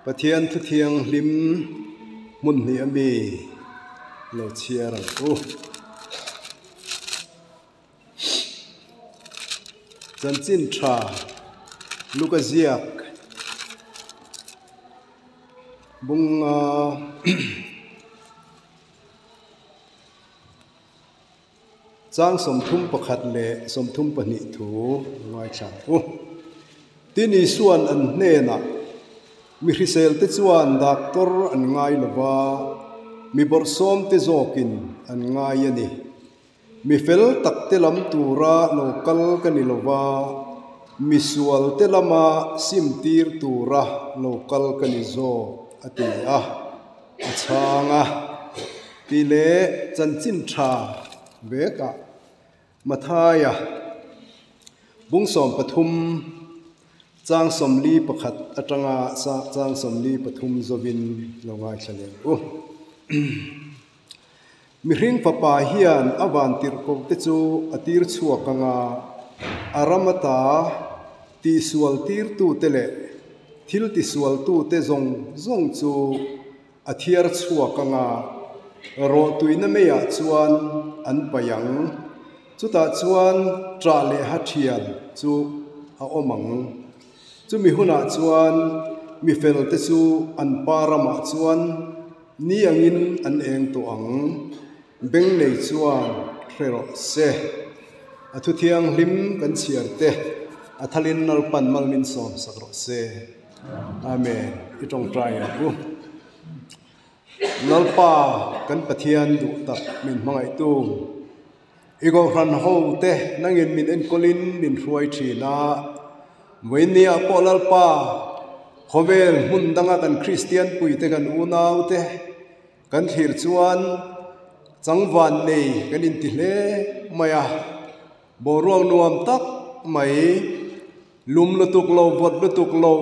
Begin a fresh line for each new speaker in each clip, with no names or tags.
Pathian thu thianghlim hmun hnih a mi lo chhiar ang u. Chanchin tha Luka ziak bunga Chang 31 leh 32 thu ngaithla ang u. Tin Isua'n an hnenah, Mi hriselte chuan doctor an ngai lo va, mi bawrhsawmte zawkin an ngai a ni. Mi fel takte lam tura lo kal ka ni lo va, mi sualte lama simtir tura lo kal ka ni zawk, a ti a. A chhang a, tih leh chanchin tha vekah Mathaia bung 13 chang 41 atanga chang 43 zawin lo ngaithla leh ang u. Mihring fapa hian a vantirhkoh te chu a tir chhuak anga a ram ata tihsual tirtute leh thil tisualtute zawng zawng chu a thiar chhuak anga rawhtuina meiah chuan an paih ang. Chutah chuan ṭah leh ha ṭhian chu a awm ang. Chumi hunah chuan mi felte chu an pa ramah chuan Ni angin an eng tawh ang, beng nei chuan hre rawh se. A thu thianghlim kan chhiar te, a thalin Lalpan mal min sawm sak rawh se. Amen. I tawngtai ang u. Lalpa kan Pathian duh tak min hmangaihtu, i Kohhran ho te nangin min enkawlin min hruai thin a, Vawinia pawh Lalpa, khawvel hmun danga kan Kristian puite kan unaute kan thlir chuan changvan nei kan inti hle mai a, boruak nuam tak mai, lum lutuk lo, vawt lutuk lo,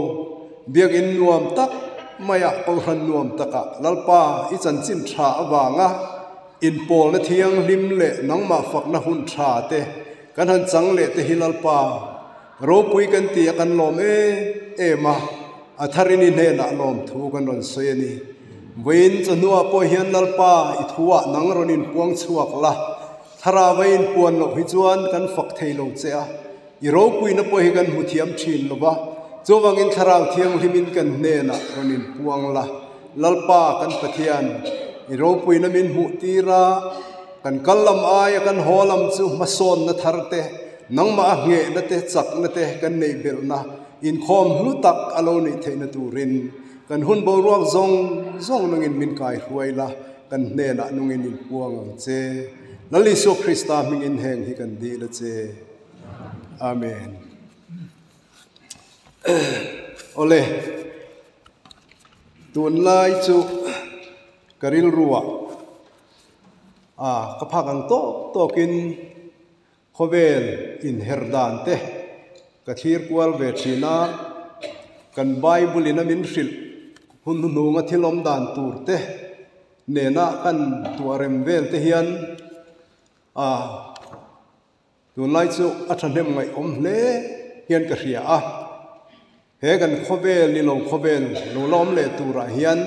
biakinn nuam tak maia Kohhran nuam takah Lalpa i chanchin tha avanga inpawlna thianghlim leh nangmah fakna hun tha te kan han chang leh te hi Lalpa Ropui kan ti a kan lawm em em a, a tharin i hnenah lawmthu kan rawn sawi a ni. Vawiin chawhnuah pawh hian Lalpa i thuah nang rawn inpuang chhuak la, thlarau a inpuan loh hi chuan kan fak thei lo che a, i ropuina pawh hi kan hmu thiam thin lo va, chuvangin thlarau thianghlimin kan hnenah rawn inpuang la, Lalpa kan Pathian, i ropuina min hmuh tir a, kan kal lam aia kan haw lam chu hmasawnna thar te, Nangmah a nghehna te, chakna te kan neih belhna inkhawm hlu tak a lo neih theihna turin kan hun boruak zawng zawng nungin min kai hruai la, kan hnenah nungin inpuang ang che. Lal Isua Krista hmingin heng hi kan dil a che. Amen. Awle, tunlai chu ka rilruah a ka phak ang tawk tawkin Khawvel inher dan te ka thlir kual ve thin a, kan Bible in a min hrilh hun hnuhnunga thil awm dan tur te nena kan tuah rem vel te hian a tunlai chu a thahnem ngaihawm hle hian ka hria a. He kan khawvel ni lo khawvel lo la awm leh turah hian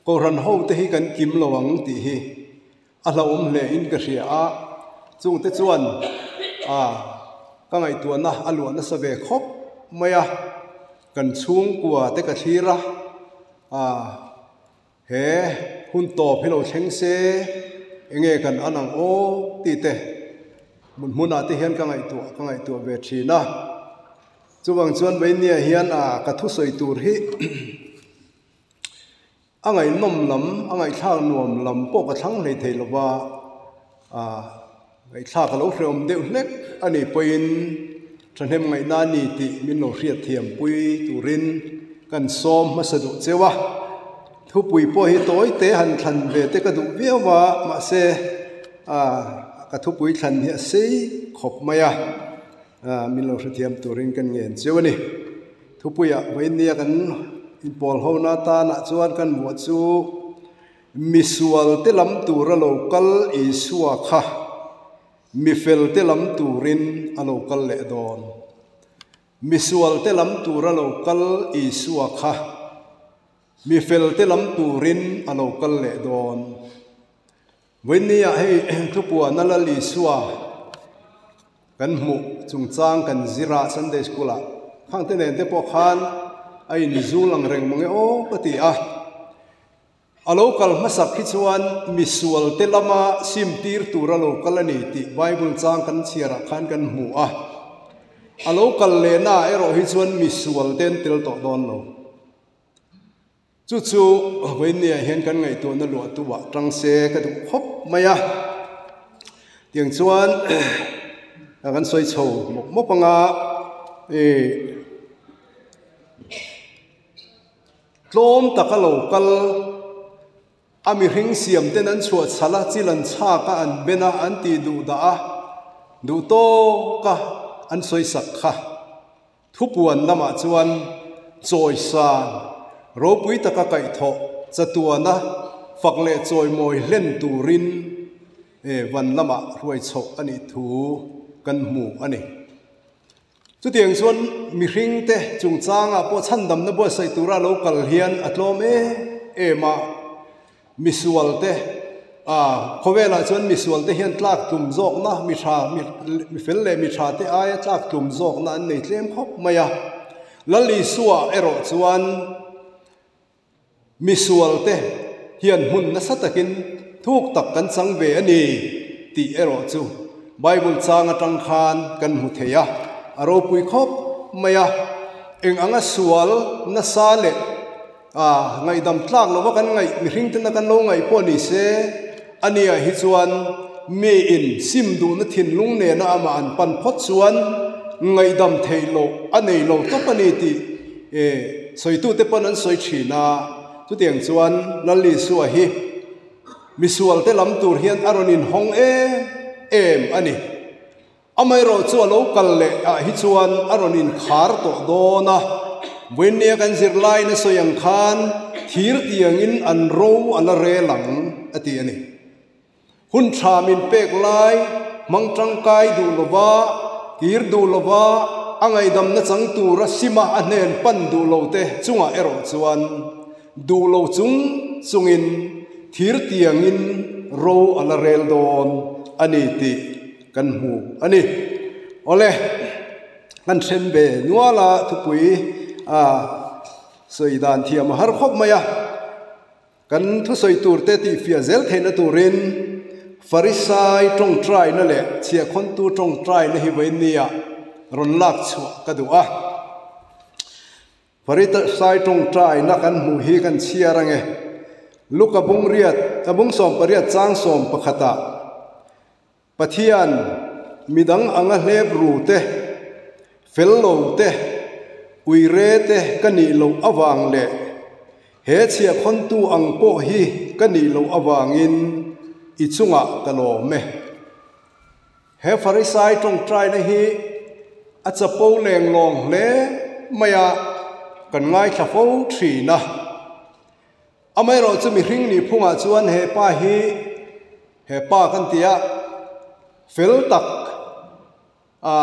Kohhran ho te hi kan kim lo ang tih hi A hlauhawm hle in ka hria a, chungte chuan a ka ngaihtuahna a luah nasa ve khawp mai a, kan chhungkua te ka thlir a, a he hun tawp hi lo thleng se enge kan an ang aw tih te hmun hmunah te hian ka ngaihtuah ka ngaihtuah ve thin a, chuvang chuan Vainia hian a ka thusawi tur hi. A ngaihnawm lam, a ngaihthlak nuam lam pawh ka thlang hlei thei lova, ah ngaihthlak a lo hrehawm deuh hlek a nih pawhin thahnem ngaihna a ni tih min lo hriat thiam pui turin kan sawm hmasa duh cheu a. Thupui pawh hi tawi te han thlan ve te ka duh viau a, mahse ah ka thupui thlan hi a sei khawp mai a, ah min lo hrethiam turin kan ngen cheu a ni. Thupuiah vawinia kan inpawl hona tanah chuan kan hmuh chu misualte lam tura lo kal Isua kha mifelte lam turin a lo kal leh dawn. Misualte lam tura lo kal Isua kha. Mi felte lam turin a lo kal leh dawn. Vawiinniah hei thupuana Lal Isua kan hmuh chungchang kan zir a Sunday School ah khangte nen te pawh khan a inzul ang reng mange aw ka ti a. A lo kal hmasak hi chuan misualte lama simtir tura lo kal a ni tih Bible chang kan chhiarah khan kan hmu a. A lo kal lehnaah erawh hi chuan misualte an tel tawh dawn lo. Chu chu vawiinniah hian kan ngaihtuahna luahtu ah tang se ka duh khawp mai a. Tiang chuan kan sawi chho mawp mawp anga ih tlawm taka lo kal a mihring siam ten an chhuah chhal a, chil an chhak a, an ben a, an tih duh dah a, duh tawk a an sawi sak kha. Thupuan lamah chuan chawisan ropui taka kaihthawh chatuana fak leh chawimawi hlen turin van lamah hruai chhoh a nih thu kan hmu a ni. Chutiang chuan mihringte chungchangah pawh chhandamna buatsaih tura lo kal hian a tlawm em em a. Misual te, ah, khawvelah chuan misual te hian tlak tlum zawkna, mi tha, mi fel leh mi tha te aia tlak tlum zawkna an nei tlem khawp mai a. Lal Isua erawh chuan misual te hian hmun nasa takin thuk tak kan chang ve a ni tih erawh chu Bible chang atang khan kan hmu thei a, a ropui khawp mai a. Eng anga sual nasa leh A, ngaihdam tlak lova kan ngaih, mihring tena kan lo ngaih pawh ni se, a nia hi chuan miin sim duhna thinlung nena amah an pan phawt chuan ngaihdam theih loh a nei lo tawp a ni tih e sawitute pawn an sawi thin a. Chutiang chuan Lal Isua hi misualte lam tur hian a rawn inhawng em em a ni. Amaherawh chu a lo kal leh ah hi chuan a rawn inkhar tawh dawn a, vawiinnia kan zirlaiin a sawi ang khan thir tiangin an ro a la rel ang a ti a ni. Hun tha min pek lai hmang tangkai duh lova, kir duh lova, a ngaihdamna chang tura sima a hnen pan duh lo te chungah erawh chuan duh lo chung chungin thir tiangin ro a la rel dawn a ni tih Kan hmu a ni. Awle, kan hren ve nual a, thupui a sawi dan thiam a har khawp mai a. Kan thusawi tur te tihfiah zel theihna turin Farisai tawngtaina leh chhiahkhawntu tawngtaina hi vawiinnia rawn lak chhuah ka duh a. Farisai tawngtaina kan hmuh hi kan chhiar ange. Luka bung riat, a bung 18 chang sawm pakhatah, Pathian, midang anga hlep ru te, fel lo te, ui re te ka nih loh avang leh he chhiahkhawntu ang pawh hi ka nih loh avangin i chungah ka lawm e. He Farisai tawngtaina hi a chapo leng lawng hle mai a, kan ngaithla fo thin a. Amaherawh chu mihring nih phungah chuan he pa hi he pa kan ti a, fel tak a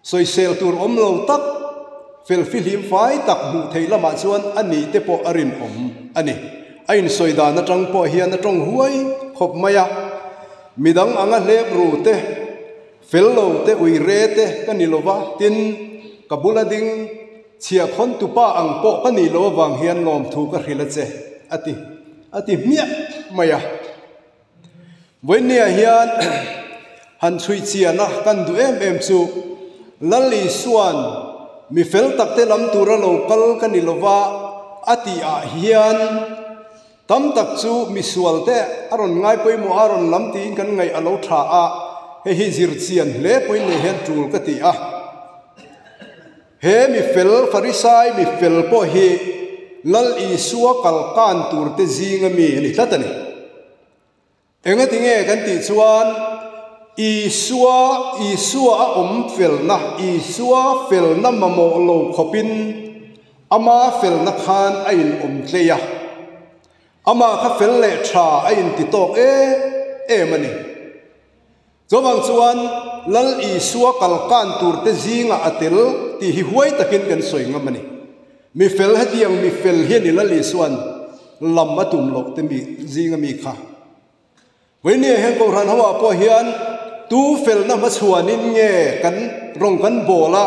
sawisel tur awm lo tak, fel fihlim fai tak hmuh theih lamah chuan a nih te pawh a rinawm a ni. A insawi dan atang pawh hian a tawng huai khawp mai a, midang anga hlep ru te, fel lo te, ui re te ka ni lova, tin ka bula ding Chhiahkhawn tupa ang pawh ka nih loh avang hian lawmthu ka hrilh a che, a ti, a ti hmiah mai a. Vawiinniah hian han chhuih chiana kan duh em em chu Lal Isua'n mi fel takte lam tura lo kal ka ni lova a tih ah hian tam tak chu misualte a rawn ngai pawimawh a rawn lam tiin kan ngaih a lo tha a, hei hi zir chian hle pawhin nei hian tul ka ti a. He mi fel, Farisai mi fel pawh hi Lal Isua kal kan turte zinga mi a ni tlat a ni. Engati nge kan tih chuan Isua, Isua a awm felna, Isua felna mamawh lo khawpin ama felna khan a inawm tlei a. Amah kha fel leh tha a inti tawk em em a ni. Chuvang chuan Lal Isua kal kan turte zingah a tel tih hi huai takin kan sawi ngam a ni. Mi fel hetiang mi fel hian i Lal Isua'n lam a tum loh te mi zinga mi kha. Vawinia hian Kohhran ho ah pawh hian tu felna hmachhuanin nge kan rawng kan bawl a,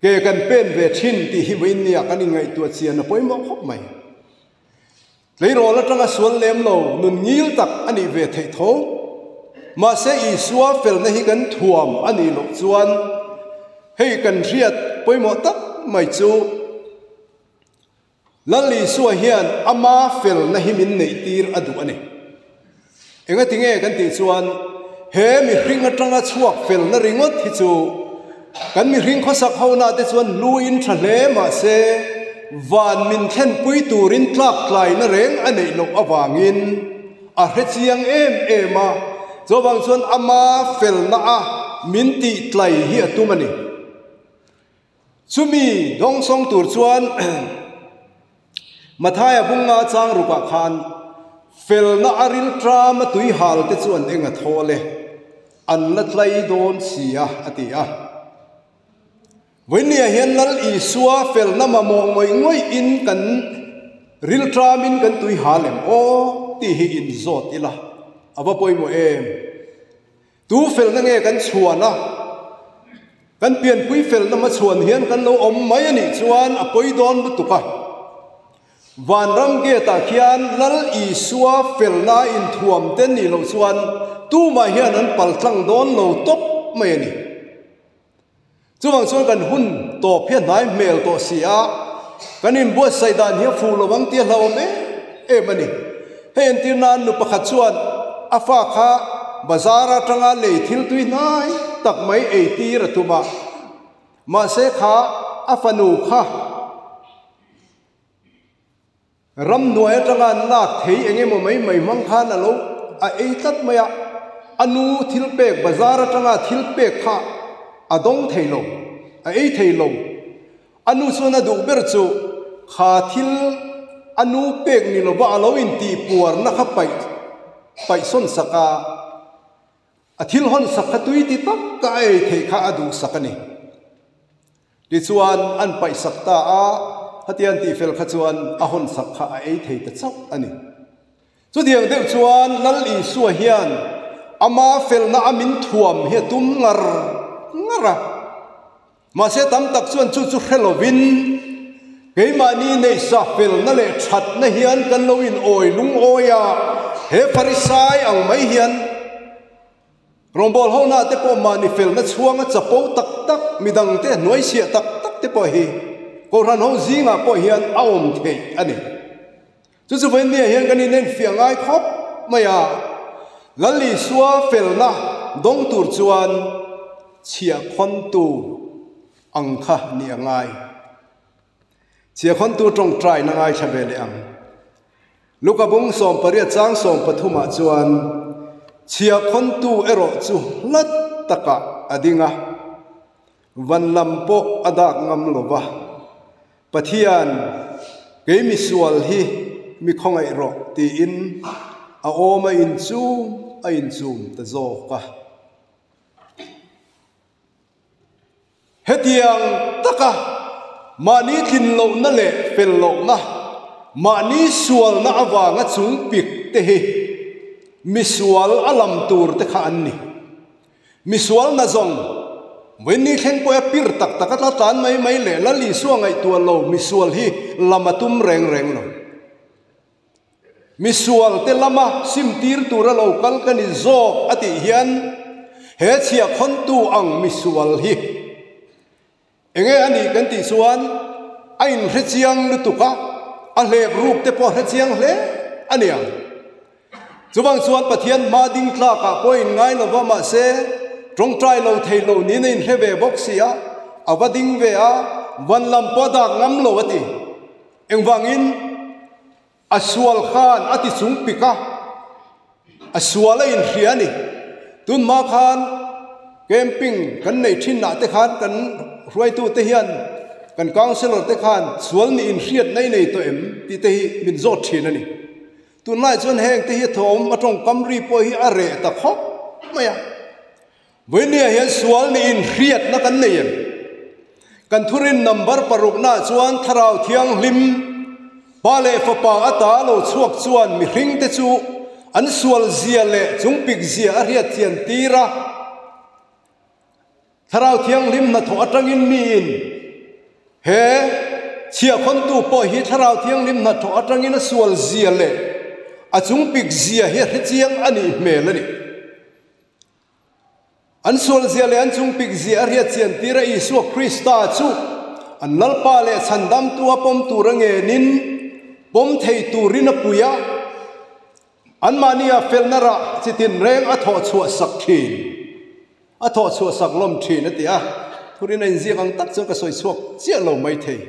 ke kan pen ve thin tih hi vawinia kan inngaihtuah chian a pawimawh khawp mai. Tleirawl atanga sual lem lo nun ngil tak a nih ve theih tho. Mahse Isua felna hi kan thuam a nih loh chuan hei kan hriat pawimawh tak mai chu Lal Isua hian ama felna hi min neih tir a duh a ni. Engati nge kan tih chuan he mihring atanga chhuak felna ringawt hi chu kan mihring khawsak hona te chuan lu in tha hle mahse van min thlenpui turin tlak tlaina reng a neih loh avangin a hre chiang em em a, chuvang chuan ama felna a min tih tlai hi a tum a ni. Chumi dawngsawng tur chuan Mathaia bunga chang rukah khan felna a ril tram a tui hal te chu an eng a thawl e, an la tlai dawn si a, a ti a. Vawinia hian Lal Isua felna mamawh ngawih ngawih in kan ril tram in kan tui hal em aw tih hi inzawt ila a va pawimawh em? Tu felna nge kan chhuan a? Kan pianpui felna hmachhuan hian kan lo awm mai a nih chuan a pawi dawn lutuk a. Vanram gate ah khian Lal Isua felna a inthuam te nih loh chuan tumah hian an paltlang dawn lo tawp mai a ni. Chuvang chuan kan hun tawp hi a hnai hmel tawh si a, kan inbuatsaih dan hi a fuh lo ang tih a hlauhawm em em a ni. Hei entir nan nu pakhat chuan a fa kha bazar atanga lei thil tui hnai tak mai ei tir a tum a, mahse kha a fanu kha Ramhnuai atanga an lak thei eng emaw mai mai hmang khan a lo a ei tlat mai a, a nu thil pek bazar atanga thil pek kha a dawng thei lo, a ei thei lo. A nu chuan a duh ber chu kha thil a nu pek ni lova a lo intihpuarna kha paih paih sawn sak a, a thil hawn sak kha tui ti tak a ei theih kha a duhsak a ni. Tichuan, an paihsak ta a, hetiang tihfel kha chuan a hawnsak kha a ei thei ta chauh a ni. Chutiang deuh chuan Lal Isua hian ama felna a min thuam hi a tum ngar ngar a. Mahse tam tak chuan chu chu hre lovin keimahni neihsa felna leh thatna hian kan lo inawi lungawi a, he Farisai ang mai hian, Rawngbâwl hona te pawh mahni felna chhuanga chapo tak tak, midangte hnuaichhiah tak tak te pawh hi Kohhran ho zingah pawh hian a awm theih a ni. Chu chu vawiinniah hian kan inenfiah ngai khawp mai a, Lal Isua felna dawng tur chuan chhiahkhawntu ang kha nih a ngai. Chhiahkhawntu tawngtaina ngaithla ve leh ang. Luka bung 18 chang 13 ah chuan chhiahkhawntu erawh chu hlat takah a ding a, van lam pawh a dak ngam lo va, Pathian, kei misual hi mi khawngaih rawh tiin a awm a inchum a inchum ta zawk a. Hetiang taka mahni tlin lohna leh fel lohna, mahni sualna avanga chung pik te hi misual a lam tur te kha an ni. Misual na zawng, vawiinni thleng pawha pir tak tak a tla tlan mai mai leh Lal Isua ngaihtuah lo misual hi lam a tum reng reng lo. Misual te lama simtir tura lo kal ka ni zawk a tih hian he chhiahkhawntu ang misual hi enge a nih kan tih chuan a inhre chiang lutuk a, a hlep ruk te pawh a hre chiang hle a ni ang. Chuvang chuan Pathian hma ding tlakah pawh a inngai lo va mahse tawngtai lo thei lo niin a inhre ve bawk si a, a va ding ve a, van lam pawh a dak ngam lo a ti. Engvangin a sual khan a ti chung pik a, a sual a inhria a ni. Tunhma khan camping kan neih thinah te khan kan hruaitute hian kan councillor te khan sual nih inhriatna i nei tawh em tih te hi min zawt thin a ni. Tunlai chuan heng te hi a thawm a tawngkam ri pawh hi a reh ta khawp mai a. Vawinia hian sual nih inhriatna kan nei em? Kan thurin number paruknaah chuan Thlarau Thianghlim, Pa leh Fapa ata lo chhuak chuan mihringte chu an sual zia leh chungpik zia a hriat chian tir a. Thlarau Thianghlim hnathawh atangin miin he chhiahkhawntu pawh hi Thlarau Thianghlim hnathawh atangin a sual zia leh a chungpik zia hi a hrechiang a nih hmel a ni. An sualzia leh an chungpikzia a hriat chian tir a, Isua Krista chu an Lalpa leh Chhandamtu a pawm tur a ngenin pawm thei turin a pui a, anmahnia felna rah chi tinreng a thawh chhuah sak thin, a thawh chhuah sak lawm thin a ti a, thurin a inziak ang tak chuan ka sawi chhuak chiah lo maithei.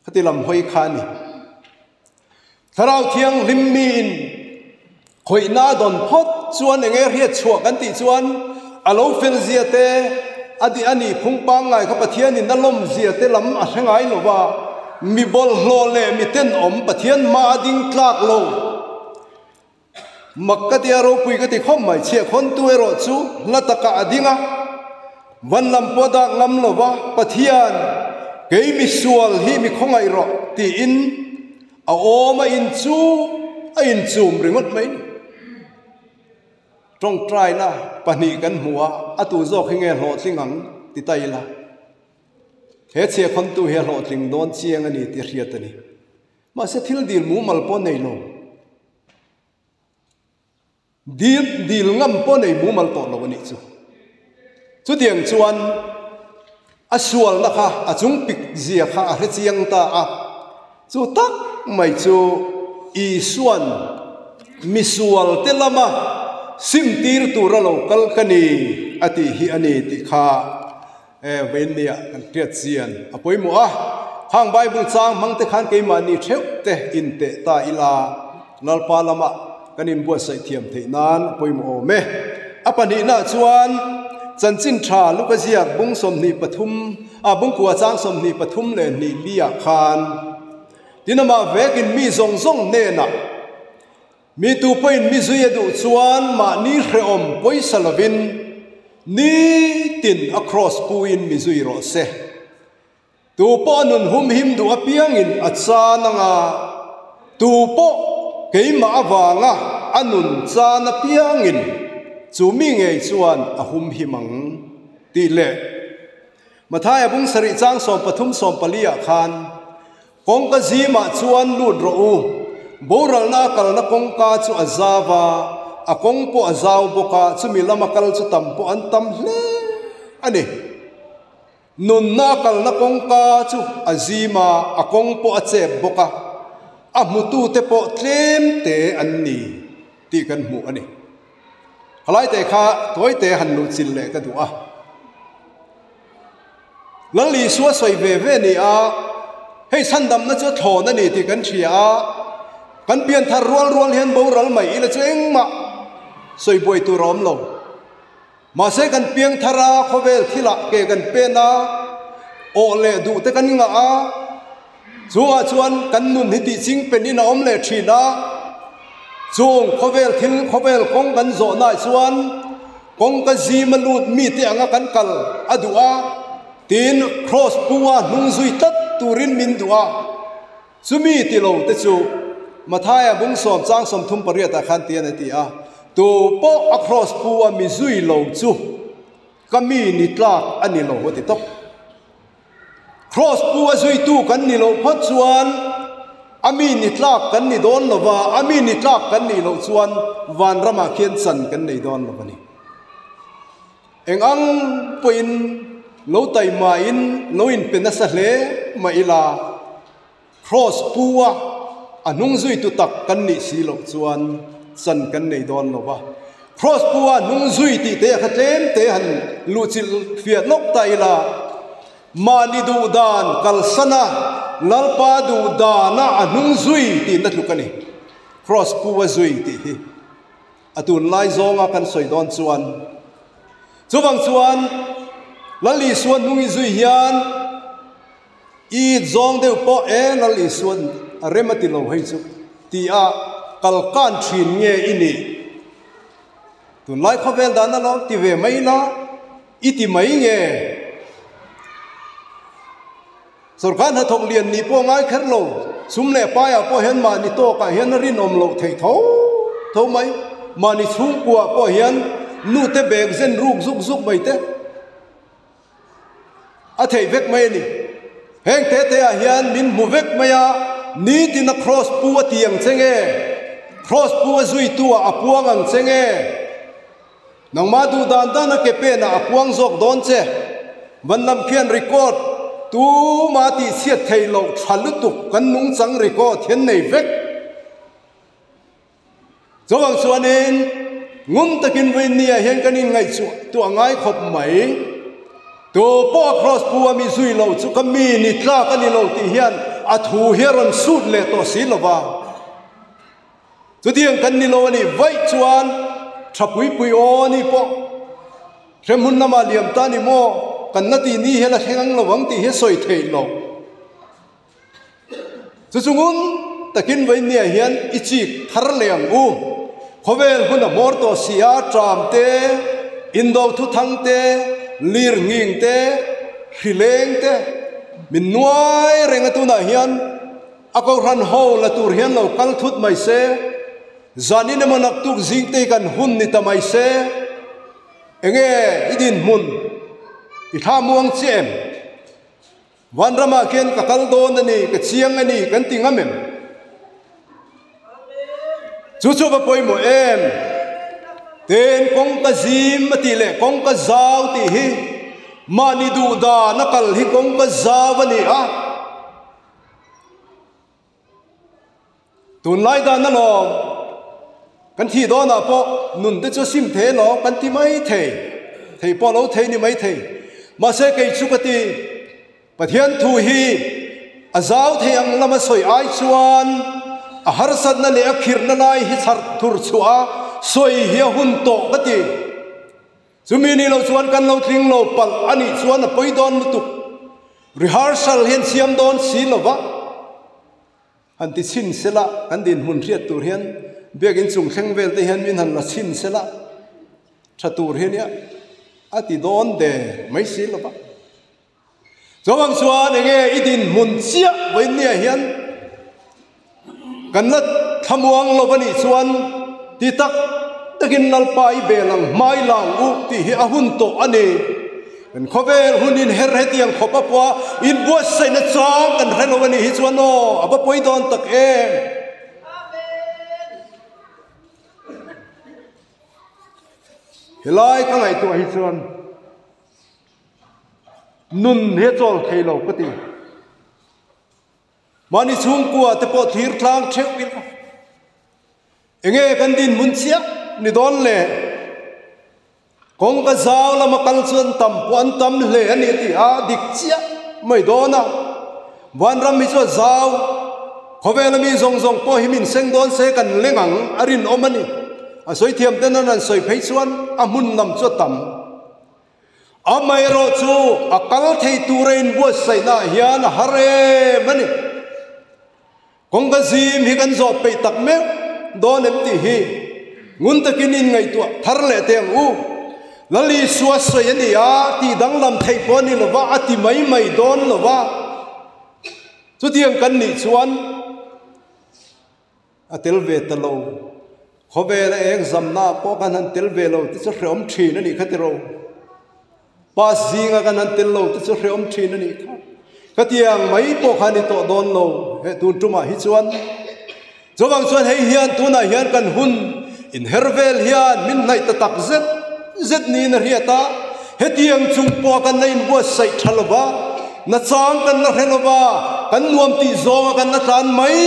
Khati lam hawi kha a ni. Thlarau Thianghlim miin khawihna a dawn phawt chuan eng nge hriat chhuah kan tih chuan a lo fel zia te, a di a nih phung pangngai kha Pathianin a lawm zia te lam a hre ngai lo va, mi bawlhhlawh leh mi tenawm Pathian hma a ding tlak lo. Mak ka ti a, ropui ka ti khawp mai. Chhiahkhawntu erawh chu hla takah a ding a, van lam pawh dak ngam lo va, Pathian, kei mi sual hi mi khawngaih rawh, tiin a awm a in chu a inchum ringawt mai ni. Tawngtaina pahnih kan hmu a, a tu zawk hi nge hlawhtling ang ti ta ila. He chhiahkhawntu hi a hlawhtling dawn chiang a ni tih hriat a ni. Mahse thil dil mumal pawh nei lo, dil dil ngam pawh nei mumal tawh lo a nih chu. Chutiang chuan a sualna kha a chung pik zia kha a hre chiang ta a, chu tak mai chu Isua'n misual te lama sim tir tura lo kal ka ni a tih hi a ni tih kha E, vawiinnia kan hriat chian a pawimawh a, khang Bible chang hmang te khan keimahni theuh te inteh ta ila, Lalpa lama kan inbuatsaih thiam theih nan a pawimawh awm e. A pahnihnaah chuan Chanchin Tha Luka ziak bung 23, a bungkua chang 23 leh hnih liah khan, Tin amah vekin mi zawng zawng hnenah, Mi tu pawhin mi zui a duh chuan mahni hrehawm pawisa lovin nitin a kraws puin mi zui rawh se. Tu pawh a nun humhim duh apiangin a chan anga, tu pawh keimah avanga a nun chan apiangin chu mi ngei chuan a humhim ang tih leh Mathaia bung sarih chang 13 14 ah khan Kawngka zimah chuan lut rawh u. Boralna a kalna kawngka chu a zau a, a kawng pawh a zau bawk a, chumi lama kal chu tam pawh an tam hle a ni. Nunna a kalna kawngka chu a zim a, a kawng pawh a chep bawk a, a hmutute pawh tlem te an ni tih kan hmuh a ni. Halaite kha tawite han luhchilh leh ka duh a. Lal Isua sawi ve ve ni a, hei chhandamna chu thlawn a ni tih kan hria a, kan pianthar rual rual hian boral mai ila chu engmah sawi buai tur a awm lo. Mahse kan piangthar a, khawvel thilah ke kan pen a, awh leh duh te kan ngah a, chungah chuan kan nun hi tih ching penin a awm leh thin a, chung khawvel thil khawvel kawng kan zawhnaah chuan Kawngka zima lut mite anga kan kal a duh a, tin Kraws punga hnung zui tlat turin min duh a. Chumi ti lo te chu Mathaia bung sawm chang 30 pariatah khan tian a ti a, Tu pawh a Kraws pu a mi zui lo chu ka mi ni tlak a ni lo a ti tawp. Kraws pu a zuitu kan ni loh phawt chuan a mi ni tlak kan ni dawn lo va, a mi ni tlak kan nih loh chuan vanramah khian chan kan nei dawn lo a ni. Eng ang pawhin lo taimain lo inpe nasa hle mah ila, Kraws pu a a hnung zuitu tak kan nih si loh chuan chan kan nei dawn lo va. Kraws pu a hnung zui tih te a kha tlem te han luhchilh fiah lawk ta ila, mahni duh dan kalsan a, Lalpa duh dana a hnung zui tihna tluk a ni. Kraws pu a zui tih hi a tunlai zawnga kan sawi dawn chuan chuvang chuan Lal Isua hnung i zui hian, I zawng deuh pawh e Lal Isuan a rem a ti lo hei chu ti a kal kan thin nge i nih? Tunlai khawvel dan a lo ti ve mai la i ti mai nge? Sorkar hnathawk lian nih pawh ngai kher lo, sum leh paiah pawh hian mahni tawkah hian a rinawm loh theih tho tho mai. Mahni chhungkuaah pawh hian nute bag zen ruk zuk zuk mai te a theih vek mai a ni. Heng te te ah hian min hmu vek mai a, nitin a cross pu a ti ang che nge, cross pu a zuitu ah a puang ang che nge, Nangmah duh dan dan a ke pen ah a puang zawk dawn che. Van lam khian record tuma tih chhiat theih loh tha lutuk kan nungchang record hian nei vek. Chuvang chuanin ngun takin vawiin ah hian kan inngaihchuah tuah ngai khawp mai. Tu pawh a cross pu a mi zui lo chu ka mi ni tlak a ni lo tih hian a thu hi a rawn sut leh tawh si lova. Chutiang kan ni lo a nih vaih chuan tha pui pui aw ni pawh hremhmun lamah liam ta ni maw kan la tih ni hian a thleng ang lo ang tih hi a sawi theih lo. Chu chu ngun takin vawinia hian i chik thar leh ang u. Khawvel hun a hmawr tawh si a, tram te, indo thuthang te, lir nghing te, hri leng te min nuai reng a tunah hian A kohhran ho la tur hian lo kal thut mai se, zanin emaw naktuk zing te hi kan hun ni ta mai se, enge i dinhmun i thla muang chiah em? Vanramah khian ka kal dawn a ni, ka chiang a ni kan ti ngam em? Chu chu va pawimawh em? Tin, kawngka zim a tih leh kawngka zau tih hi mahni duh dan a kal hi kawngka zau a ni a. Tunlai dan alawm kan thih dawnah pawh nun te chu sim thei alawm kan ti mai thei, thei pawh lo thei ni mai thei. Mahse kei chu ka ti, Pathian thu hi a zau thei ang lama sawi ai chuan a harsatna leh a khirhna lai hi chhar thur chhuah a sawi hi a hun tawh ka ti. Chumi ni lo chuan kan lo tling lo palh a nih chuan a pawi dawn lutuk. Rehearsal hian siam dawn si lo va, han ti chhin se la, kan dinhmun hriat tur hian biakin chung thleng vel te hian min han la chhin se la, tha tur hi nia a ti dawn der mai si lo va. Chuvang chuan enge i dinhmun chiah vawinia hian kan la thlamuang lo a nih chuan ti tak takin Lalpa i bel ang hmai lang u tih hi a hun tawh a ni. Kan khawvel hun inher hetiang khawp a pawha inbuatsaihna chang kan hre lo a nih hi chuan aw a va pawi dawn tak em. Helai ka ngaihtuah hi chuan Nun hi a chawl thei lo ka ti. Mahni chhungkua te pawh thir tlang theuh ila. Enge kan dinhmun chiah ni dawn le? Kawngka zau lama kal chuan tam pawh an tam hle a ni tih a dik chiah mai dawn a. Vanram hi chu a zau, khawvela mi zawng zawng pawh hi min seng dawn se kan leng ang a rinawm a ni. A sawi thiam ten an han sawi phei chuan a hmun lam chu a tam. Amaherawh chu a kal thei tura inbuatsaihna ah hian a har em a ni. Kawngka zim hi kan zawh peih tak meuh dawn em tih hi ngun takin inngaihtuah thar leh teh ang u. Lal Isua sawi a ni a, tih danglam theih pawh a ni lova, a ti mai mai dawn lova. Chutiang kan nih chuan A tel ve ta lo. Khawvela eng zamna pawh kan han tel ve lo te chu hrehawm thin a nih kha tiro. Pass zinga kan han tel lo te chu hrehawm thin a nih kha. Khatiang mai pawh kha a ni tawh dawn lo he tun tumah hi chuan. Chuvang chuan hei hian tunah hian kan hun inher vel hian min hnaih ta tak zet zet niin a hriat a. Hetiang chung pawh kan la inbuatsaih tha lo va, nachang kan la hre lo va, kan nuam tih zawnga kan la tlan mai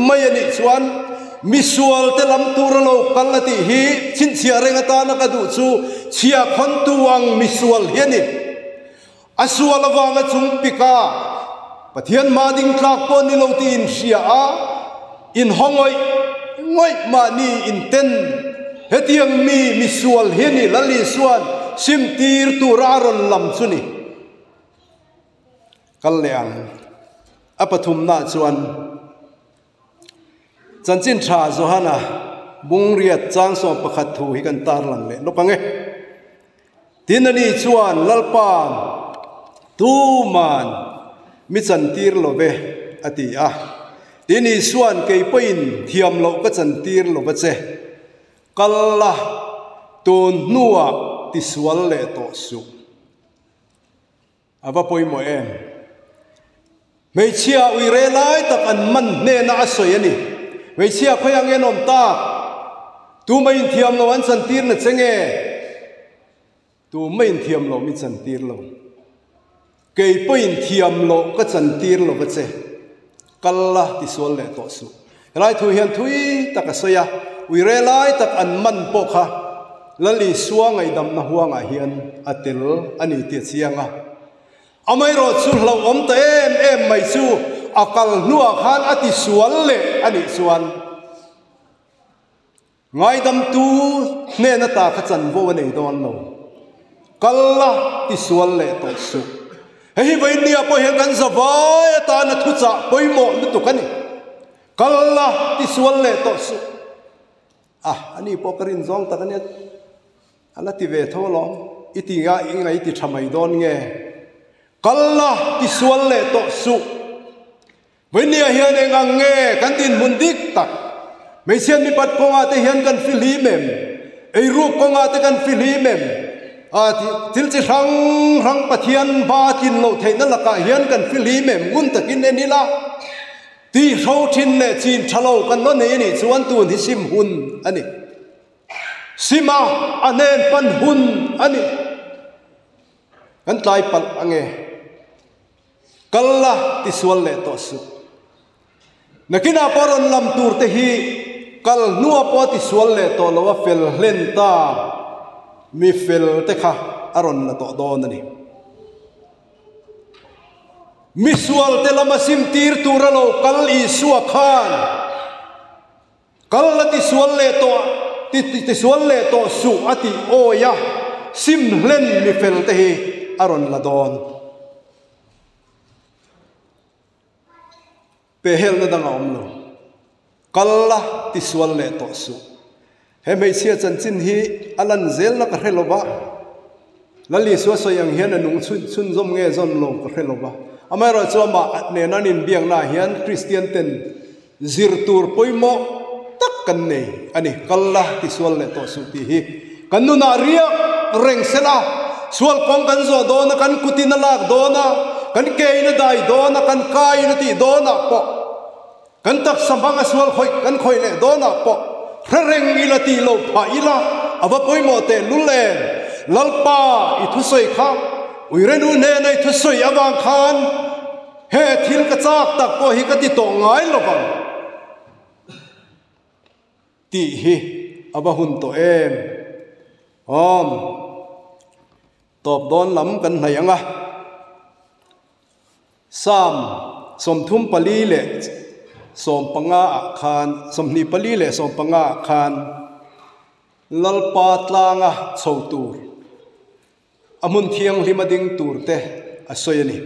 mai a nih chuan misual te lam tur a lo kal a tih hi chhinchhiah reng atana ka duh chu chhiahkhawntu ang misual hi a ni. A sual avanga chung pika Pathian mah ding tlak pawh ni lo tih inhria a, inhaw ngawih ngawih mahni inten. Hetiang mi misual hi a ni Lal Isua'n sim tir tura a rawn lam chu ni. Kal leh ang. A pathumnaah chuan Chanchin tha Johana Bungriat Changsawm pakhat thu hi kan tarlang leh lawk ang e. Tin ani chuan Lalpa tuman. Mi chantir lo ve, a ti a. Tin, Isua'n, Kei pawhin thiam loh ka chantir lo va che. Kal la, tun hnuah tisual leh tawh suh. A va pawimawh em? Hmeichhia uire lai tak an man hnena a sawi a ni. Hmeichhia khawi ang en awm tak? Tumah inthiam lo an chantir na che nge? Tumah inthiam lo mi chantir lo. Kei pawh inthiam loh ka chantir lo va che. Kal la tisual leh tawh suh. Helai thu hian thui tak a sawi a, uire lai tak an man pawh kha Lal Isua ngaihdamna huangah hian a tel a ni tih a chiang a. Amaherawh chu hlauhawm ta em em mai chu a kal hnuah khan a tisual leh a nih chuan Ngaidamtu hnen ata kha chanvo a nei dawn lo. Kal la tisual leh tawh suh. Hei hi vawinia pawh hian kan zavai atana thuchah pawimawh lutuk a ni. Kal la tisual leh tawh suh. Ah, ani pawh ka rin zawng tak a nia. A la ti ve tho alawm. I ti nga i ngaih ti tha mai dawn nge? Kal la tisual leh tawh suh. Vawinia hian eng ang nge kan dinhmun dik tak? Hmeichhiat mipat kawngah te hian kan fihlim em? Eiruk kawngah te kan fihlim em? Thil chi hrang hrang Pathian hma a tlin loh theihna lakah hian kan fihlim em? Ngun takin en ila, tihro thin leh chin tha lo kan lo nei a nih chuan tun hi sim hun a ni. Sima a hnen pan hun a ni. Kan tlai palh ange. Kal la tisual leh tawh suh. Nakinah pawh rawn lam tur te hi kal hnua pawh tisual leh tawh lo a fel hlen ta mi fel te kha a rawn la tawh dawn a ni. Misual te lama sim tir tura lo kal Isua khan kal la tisual leh tawh tisual leh tawh suh a tih awi a sim hlen mi fel te hi a rawn la dawn. Pehhelna dang a awm lo. Kal la tisual leh tawh suh. He hmeichhia chanchin hi a lan zelna ka hre lo va, Lal Isua sawi ang hian a nung chhun chhunzawm nge zawn lo ka hre lo va. Amaherawhchu amah nena an inbiaknaah hian Kristian ten Zir tur pawimawh tak kan nei a ni. Kal la tisual leh tawh suh tih hi kan nunah riak reng se la, sual kawng kan zawh dawn a, kan kutin a lak dawn a, kan kein a dai dawn a, kan kaiin a tih dawnah pawh, kan taksa hmang a sual khawih kan khawih leh dawnah pawh hre reng ila tih loh phah ila a va pawimawh teh lul em. Lalpa i thusawi kha Uirenu hnena i thusawi avang khan, He thil ka chak tak pawh hi ka ti tawh ngai lo vang tih hi a va hun tawh em? Awm, tawp dawn lam kan hnaih ang a. Psalm 34 leh 15 ah khan, 24 leh 15 ah khan Lalpa tlanga chho tur A hmun thianghlim a ding tur te a sawi a ni.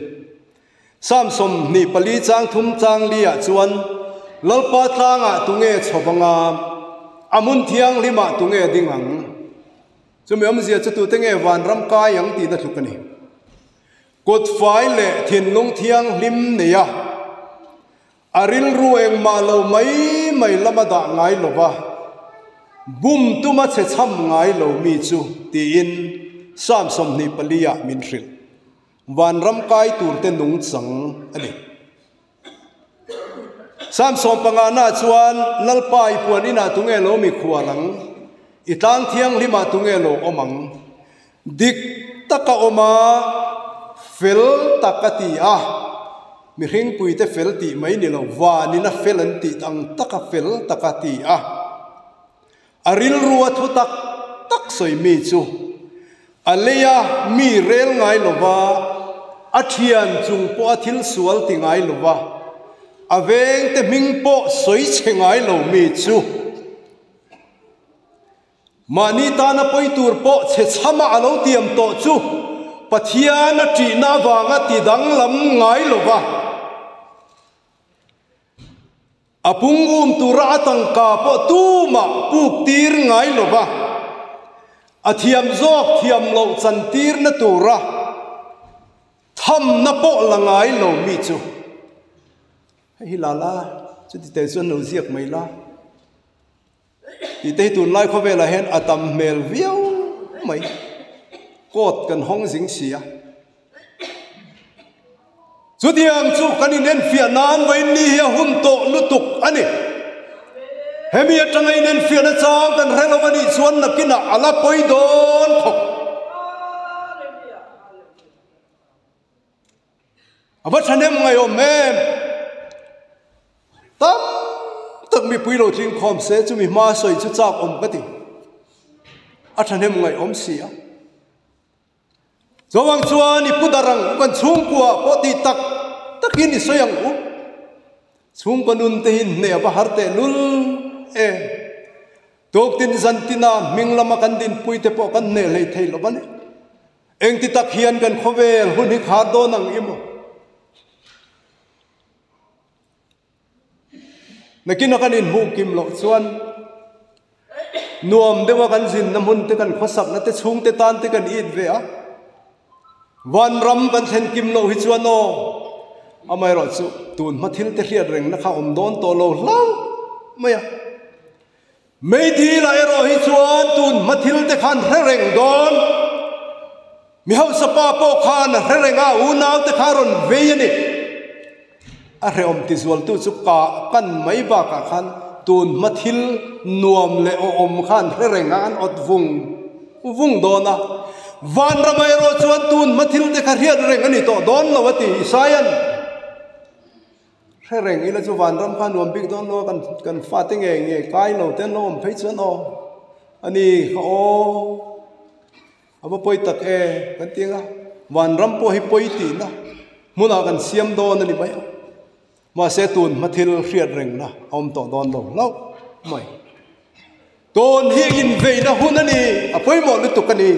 Psalm 24 chang thum chang li ah chuan, Lalpa tlangah tunge chho vanga, a hmun thianghlim ah tunge ding ang? Chumi awmzia chu tute nge vanram kai ang tihna tluk a ni. Kut fai leh thinlung thianghlim nei a. A rilru engmah lo mai mai lama dah ngai lo va, bum tuma chhe chham ngai lo mi chu tiin Psalm 24 ah min hrilh. Vanram kai turte nungchang a ni. Psalm 15 na chuan Lalpa i puan inah tunge lo mikhual ang? I tlang thianghlimah tunge lo awm ang? Dik taka awm a, fel tak a ti a, mihringpuite fel tih mai ni lo, vanin a fel an tih ang taka fel tak a ti a. A rilru a thu tak tak sawi mi chu a lei a mi rel ngai lo va, a thian chung pawh a thil sual ti ngai lo va, a vengte hming pawh sawi chhe ngai lo mi chu. Mahni tana pawi tur pawh chhe chhama a lo tiam tawh chu Pathian a ṭihna avanga ti danglam ngai lo va, a pung um tura a tangka pawh tumah puk tir ngai lo va, a thiam zawk thiam loh chantirna tura. Thamna pawh la ngai lo mi chu. Hei hi la la, chuti teh chuan lo ziak mai la. Tih te hi tunlai khawvelah hian a tam hmel viau mai. Court kan hawng zing si a. Chutiang chu kan inenfiah nan vawiin ni hi a hun tawh lutuk a ni. Hemi atanga inenfiahna chang kan hre lo a nih chuan nakinah a la pawi dawn khawp. A va thahnem ngaihawm em? Tam tak mipui lo tling khawm se chumi hma sawi chu chak awm ka ti. A thahnem ngaihawm si a. Chuvang chuan i pu dar ang u kan chhungkua pawh tih tak takin i sawi ang u. Chhungkua nun te hi hneh a va har teh lul em. Tuktin zantina hming lama kan dinpui te pawh kan hneh hlei thei lo va ni. Engti tak hian kan khawvel hun hi khar dawn ang i maw? Nakina kan inhmuh kim loh chuan nuam deuha kan zinna hmun te kan khawsakna te chhungte tan te kan it ve a. Vanram kan thlen kim loh hi chuan aw, amaherawh chu tun hma thil te hriat rengna kha awm dawn tawh lo hlauh mai a. Meidil ah erawh hi chuan tun hma thil te khan hre reng dawn. Mi hausa pa pawh khan a hre reng a, unau te kha a rawn vei a ni. A hrehawm tizualtu chu ka kan mai bakah khan tun hma thil nuam leh awhawm kha an hre reng a, an awt vung vung dawn a. Vanram ah erawh chuan tun hma thil te kha hriat reng a ni tawh dawn lo a ti Isaia'n. Hre reng ila chu vanram kha nuam bik dawn lo a, kan kan fate nge nge kai lo te an lo awm phei chuan aw a ni kha aw a va pawi tak e kan ti ang a, vanram pawh hi pawi tihna hmunah kan siam dawn a ni mai a, mahse tun hma thil hriat rengna a awm tawh dawn lo hlauh mai. Tun hi inveina hun a ni, a pawimawh lutuk a ni.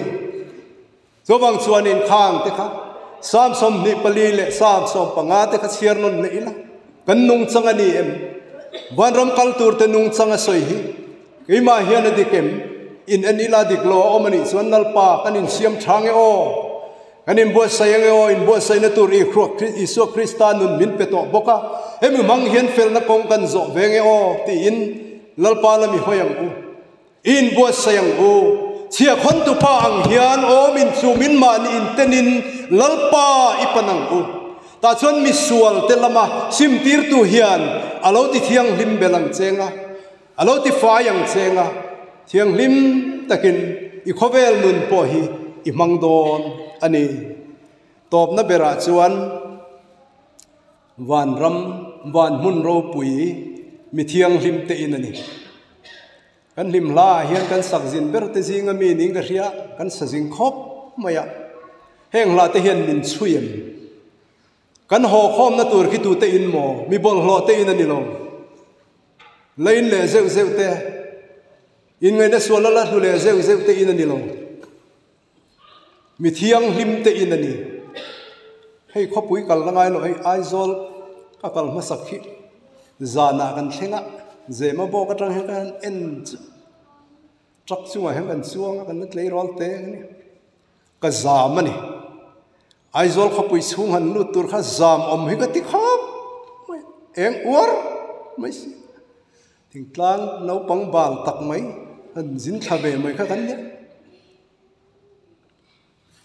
Chuvang chuanin khang te kha Psalm 24 leh Psalm 15 te kha chhiar nawn leh ila, kan nungchang a ni em? Vanram kal tur te nungchang a sawi hi keimah hian a dik em? In en ila dik lo a awm a nih chuan Lalpa kan insiam tha nge aw? Kan inbuatsaih ange aw? Inbuatsaihna tur Isua Krista nun min pe tawh bawk a, hemi hmang hian felna kawng kan zawh ve nge aw? tiin Lalpa la mi hawi ang u. Inbuatsaih ang u. Chhiahkhawntupa ang hian awm inchum in mahni intenin Lalpa i pan ang u. Tah chuan misual te lama simtirtu hian a lo ti thianghlim bel ang cheng a, a lo ti fai ang cheng a, thianghlim takin i khawvel nun pawh hi i hmang dawn a ni. Tawpna berah chuan Vanram, van hmun ropui mi thianghlim te in a ni. Kan hlim hla ah hian kan sak zin ber te zinga mi niin ka hria, kan sa zing khawp mai a. Heng hla te hian min chhui em? Kan haw khawmna tur khi tute in maw? Mi bawlhhlawh te in a ni lo. La in leh zeuh zeuh te, inngaihna sual a la hlu leh zeuh zeuh te in a ni lo. Mi thianghlim te in a ni. Hei khawpui kal la ngai lo hei Aizawl ka kal hmasak hi zanah kan thleng a, Zema bawk atang hian ka han en chu truck chungah hian kan chuang a, kan la tleirawl te a ni. Ka zam a ni. Aizawl khawpui chhung han lut tur kha zam awm hi ka ti khawp mai, eng uar mai si. Thingtlang naupang bal tak mai han zin thla ve mai kha kan nia.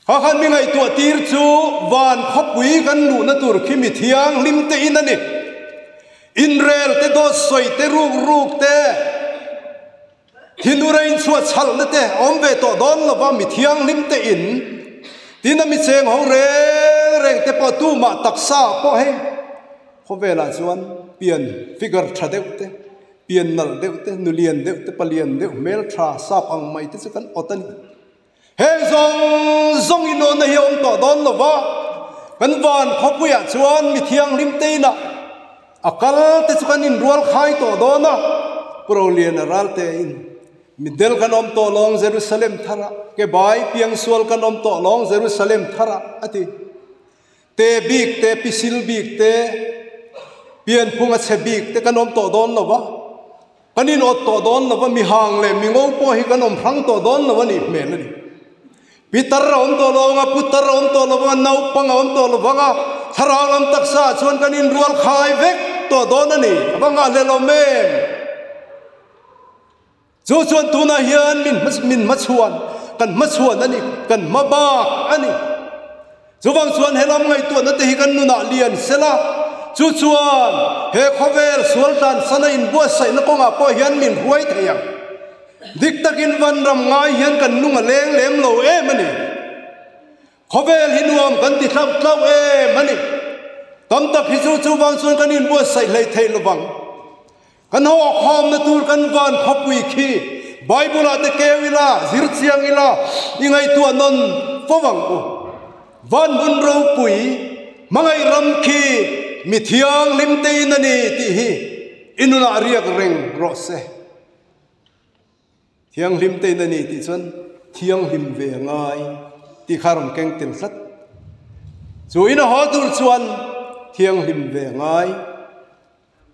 Kha khan mi ngaihtuah tir chu van khawpui kan luhna tur khi mi thianghlim te in a ni. Inrel te, dawt sawi te, ruk ruk te, thinura inchhuah chhalhna te awm ve tawh dawn lova mi thianghlim te in. Tin a mi cheng ho reng reng te pawh tumah taksa pawh hei khawvelah chuan pian figure tha deuh te, pian nalh deuh te, nulian deuh te, palian deuh, hmeltha sap ang mai te chu kan awt a ni. Heng zawng zawng inawhna hi a awm tawh dawn lo va, kan van khawpuiah chuan mi thianghlim te inah a kal te chu kan inrual khai tawh dawn a, Pu Roliana Raltein Mitdel kan awm tawh lawng Jerusalem tharah, ke bai piangsual kan awm tawh lawng Jerusalem tharah a ti. Te bik te, pisil bik te, pianphung a chhe bik te kan awm tawh dawn lo va, kan inawt tawh dawn lo va, mihang leh mingo pawh hi kan awm hrang tawh dawn lo a nih hmel a ni. Pitar a awm tawh lo ang a, putar a awm tawh lo ang a, naupang a awm tawh lo vang a, thlarau lam taksa ah chuan kan inrual khai vek tawh dawn a ni. A va nghahhlelh awm em? Chu chuan tunah hian min min hmachhuan, kan hmachhuan a ni, kan hma bak a ni. Chuvang chuan he lam ngaihtuahna te hi kan nunah lian sela, chu chuan he khawvel sual tlansana inbuatsaihna kawngah pawh hian min hruai thei ang. Dik takin vanram ngai hian kan lung a leng lem lo em a ni. Khawvel hi nuam kan ti tlauh tlauh em a ni. Tam tak hi chu chuvang chuan kan inbuatsaih hlei thei lovang. Kan haw khawmna tur kan van khawpui khi Bible ah te keu ila, zir chiang ila, i ngaihtuah nawn fo ang u. Van hmun ropui, hmangaih ram khi mi thianghlim te in a ni tih hi i nunah riak reng rawh se. Thianghlim te in a ni tih chuan thianghlim ve a ngai tih kha a rawn keng tel tlat. Chu in a haw tur chuan thianghlim ve a ngai.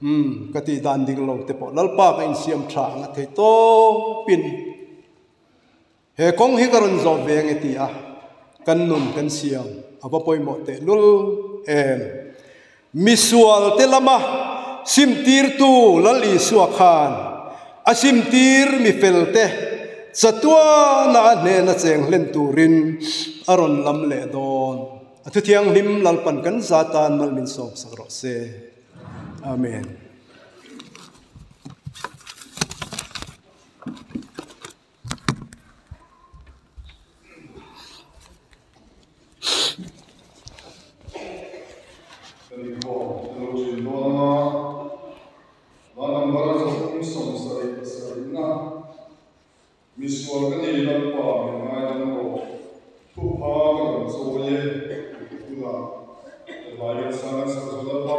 Umm, ka tih dan ding lo te pawh Lalpa ka insiam tha ang a thei tawpin he kawng hi ka rawn zawh ve ange ti a, kan nun kan siam a va pawimawh teh lul em. Misual te lama simtirtu Lal Isua khan a simtir mi fel te chatuana a hnena cheng hlen turin a rawn lam leh dawn. A thuthianghlim Lalpan kan za tan mal min sawmsak rawh se. Amen.
Kan inkhawm lo thin dawn a, hla number 377 na. Misual ka ni Lalpa min ngaidam rawh, thupha ka rawn chawi e, tih hunah ka hlai in sang an sak zawh Lalpa.